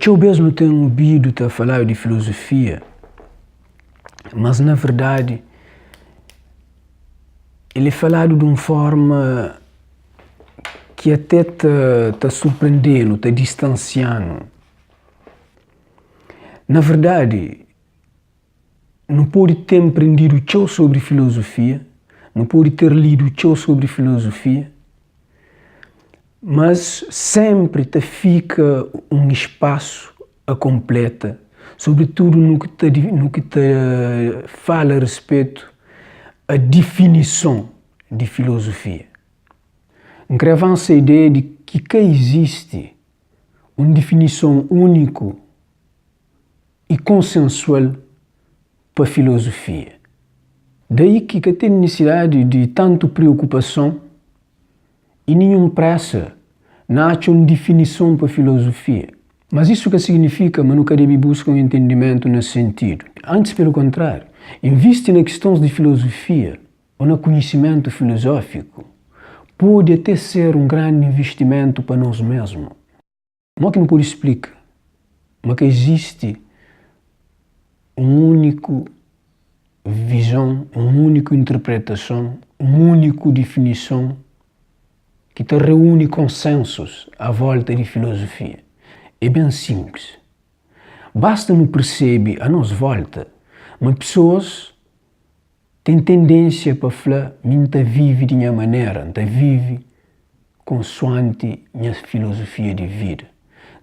Txeu bês nu ten obidu ta faladu di filozofia, mas na verdadi el é faladu di un forma ki até ta ta surprende-nu, ta distansia-nu. Na verdadi, nu pode ten prendidu txeu sobri filozofia, nu pode ter lidu txeu sobri filozofia, mas sénpri ta fika un spasu a konpleta, sobritudu nu ki ta nu ki ta fala respetu a difinison di filozofia. N kre avansa ideia di ki ka izisti un difinison úniku i konsensual pa filozofia. Daí ki ka ten nisidadi di tantu priokupason i ninhun présa na atxa un difinison pa filozofia. Mas isu ka signifika ma nu ka debe buska un entendimentu nes sentidu. Antis pelu kontráriu, invisti na kistons di filozofia ô na konhisimentu filozófiku pode até ser un grandi invistimentu pa nos mésmu. Modi ki nu pode splika ma ka izisti un úniku vizon, un úniku interpretason, un úniku difinison ki ta reúni konsensus à volta di filozofia? É ben sinplis. Basta nu persebe a nos volta ma pesoas ten tendénsia pa fla mi N ta vive di nha manera, N ta vive konsuanti nha filozofia di vida,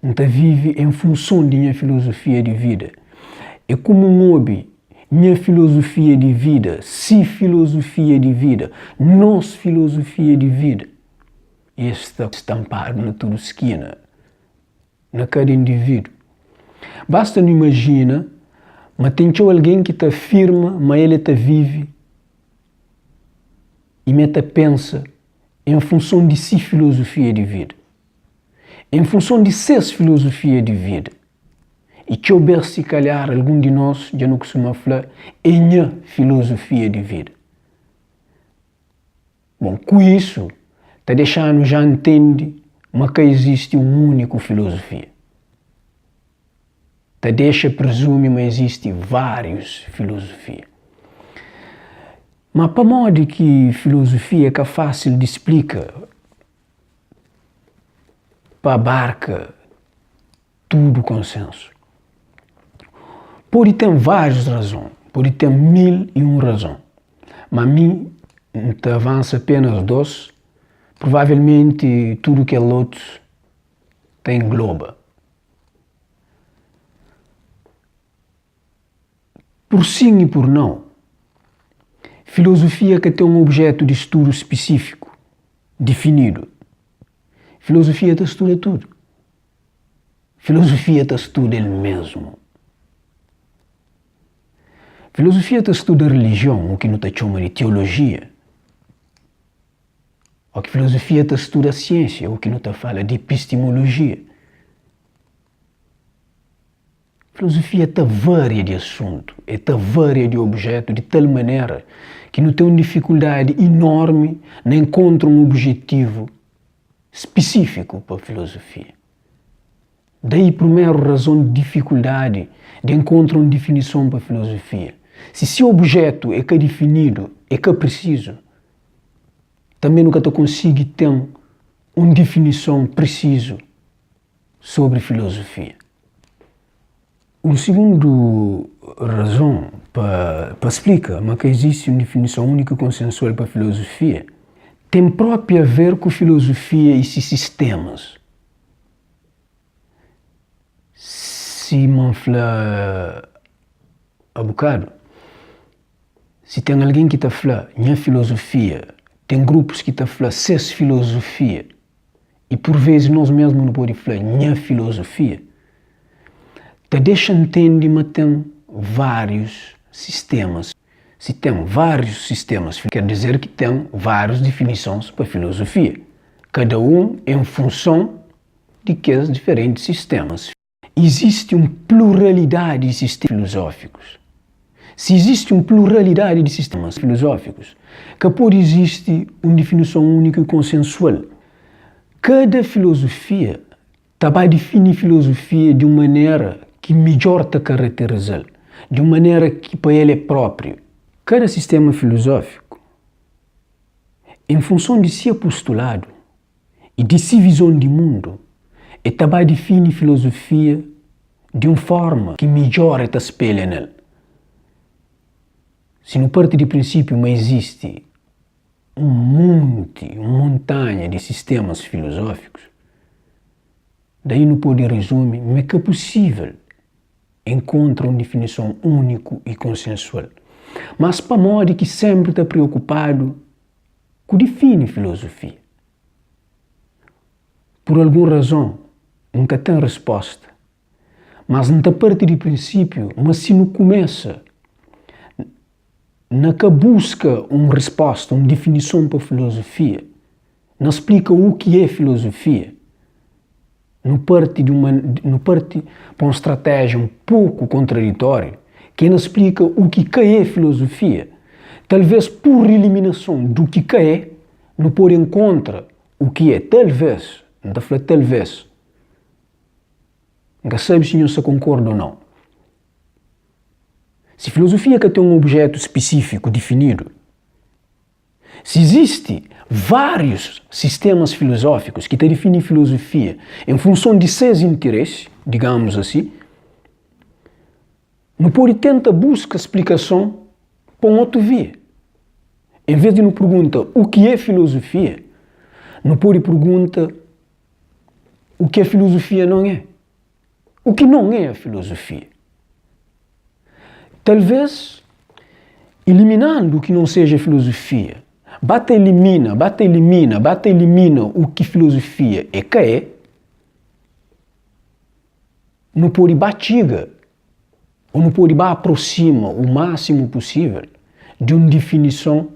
N ta vive en funson di nha filozofia di vida. É kumu N obi nha filozofia di vida, si filozofia di vida, nos filozofia di vida. I es sta stampadu na tudu skina. Na kada indivídu. Basta nu imajina ma ten txeu algen ki ta afirma ma el é ta vive i ma el ta pensa en funson di si filozofia di vida, en funson di ses filozofia di vida. I txeu bês si kalhar algun di nos dja nu kustuma fla é nha filozofia di vida. Bon, ku isu ta dexa-nu ja ntende ma ka izisti un úniku filozofia. Ta dexa prezumi ma izisti várius filozofia. Ma pamodi ki filozofia é ka fásil di splika pa abarka tudu konsensu? Pode ten várius razon, pode ten 1001 razon, ma mi N ta avansa apenas dos, provavelmenti tudu kel otus ta engloba. Pur sin i pur nau, filozofia ka ten un objetu di studu spisífiku, difinidu. Filozofia ta studa tudu. Filozofia ta studa el mesmu. Filozofia ta studa relijion, o ki nu ta txoma di teolojia. O ki filozofia ta studa siensia, o ki nu ta fala di epistimolojia. Filozofia ta varia di asuntu, e ta varia di objetu di tal manera ki nu ten un difikuldadi inormi na enkontra un objetivu spisífiku pa filozofia. Daí prumeru razon di difikuldadi di enkontra un difinison pa filozofia. Si si objetu é ka difinidu, é ka prisizu, tanbe nu ka ta konsigi ten un difinison prisizu sobri filozofia. Un sigundu razon pa pa splika ma ka izisti un difinison úniku i konsensual pa filozofia ten propi a ver ku filozofia i si sistemas. Sima N fla abukadu, si ten algen ki ta fla nha filozofia, ten grupus ki ta fla ses filozofia. I pur vezis nos mesmu nu pode fla nha filozofia ta dexa ntende ma ten várius sistemas. Si ten várius sistemas ker dizer ki ten várius difinisons pa filozofia, kada un en funson di kes diferenti sistemas. Izisti un pluralidadi di sistemas filozófikus. Si izisti un pluralidadi di sistemas filozófikus, ka pode izisti un difinison úniku i konsensual. Kada filozofia. ta ba difini filozofia di un manera ki midjór ta karateriza-l, di un manera ki pa el é própriu. Kada sistéma filozófiku, en funson di si apostuladu i di si vizon di mundu, el ta ba difini filozofia di un fórma ki midjór el ta spelha nel. Si nu parti di prinsípiu ma izisti un monti, un montanha di sistemas filozófikus, daí nu pode rezumi ma é ka pusível enkontra un difinison úniku i konsensual. Mas pamodi ki sénpri ta preokupadu ku difini filozofia? Pur algun razon, N ka ten respósta. Mas N ta parti di prinsípiu ma si nu kumesa na ka buska un respósta, un difinison pa filozofia, na splika u ki é filozofia, nu parti di un nu parti pa un stratéjia un poku kontraditóriu, ki é na splika u ki ka é filozofia. Talvês pur iliminason du ki ka é, nu pode enkontra u ki é. Talvês, N ta fla talvês. N ka sabe si nhos ta konkorda ô nau. Si filozofia ka ten un objetu spisífiku difinidu, si izisti várius sistemas filozófikus ki ta difini filozofia en funson di ses interesi, digamus asi, nu pode tenta buska splikason pa un otu via. En ves di nu pergunta u ki é filozofia, nu pode pergunta u ki a filozofia non é. O ki non é a filozofia? Talvês, iliminandu o ki non seja filozofia, ba ta ilimina, ba ta ilimina, ba ta ilimina o ki filozofia é ka é, nu pode ba txiga ô nu pode ba aprosima o másimu pusível di un difinison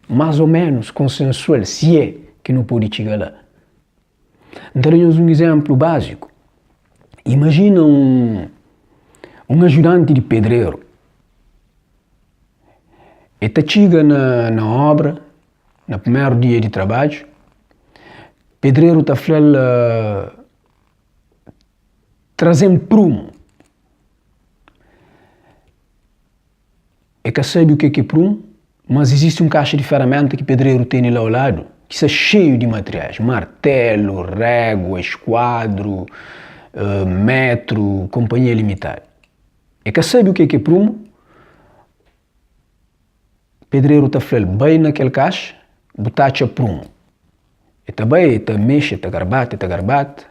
más ô ménus konsensual, si é ki nu pode txiga la. N ta da nhos un izénplu báziku. Imajina un un ajudanti di pedreru. El ta txiga na na óbra na primeru dia di trabadju, pedreru ta fla-l, Traze-m prumu. E ka sabe u ke ki é prum, mas izisti un kaxa di feramenta ki pedreru tene la au ladu ki sta xeiu di materiais, martelu, régua, eskuadru, metru, konpanhia limitadu. E ka sabe u ke ki é prumu, pedreru ta fla-l, bai na kel kaxa bu ta atxa prumu. E ta bai, e ta mexe, e ta garbata, e ta garbata,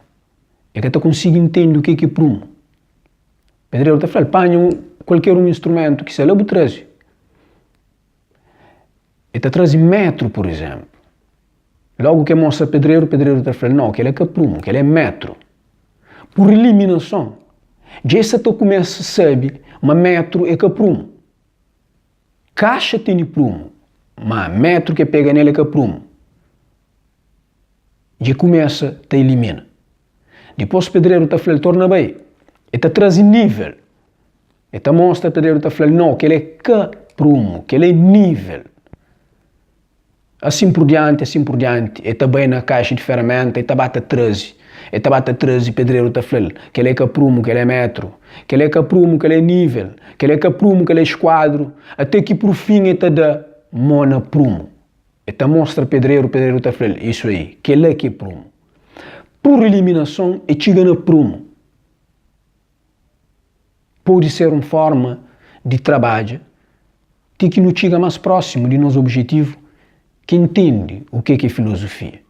e ka ta konsigi ntende u ke ki é prumu. Pedreru ta fla-l, Panha un kualker un instrumentu ki sta la bu traze. E ta traze metru, pur izénplu. Lógu ki e mostra pedreru, pedreru ta fla-l, Nau, kel-la é ka prumu, kel-la é metru. Pur iliminason, dja e sa ta kumesa sabe ma metru é ka prumu. Kaxa tene prumu, má metru ki e pega nel é ka prumu. Dja e kumesa ta ilimina. Dipôs pedreru ta fla-l, Torna bai. E ta traze nível. E ta mostra, pedreru ta fla-l, Nau, kel-la é ka prumu, kel-la é nível. Asin pur dianti, asin pur dianti. E ta bai na kaxa di feraménta, e ta ba ta traze, e ta ba ta traze, pedreru ta fla-l, Kel-la é ka prumu, kel-la é métru. Kel-la é ka prumu, kel-la é nível. Kel-la é ka prumu, kel-la é skuadru. Até ki pur fin e ta da mô na prumu. E ta mostra pedreru, pedreru ta fla-l, Isu aí, kel-la ki é prumu. Pur iliminason e txiga na prumu. Pode ser un forma di trabadja ti ki nu txiga más prósimu di nos objetivu ki é ntende u ke ki é filozofia.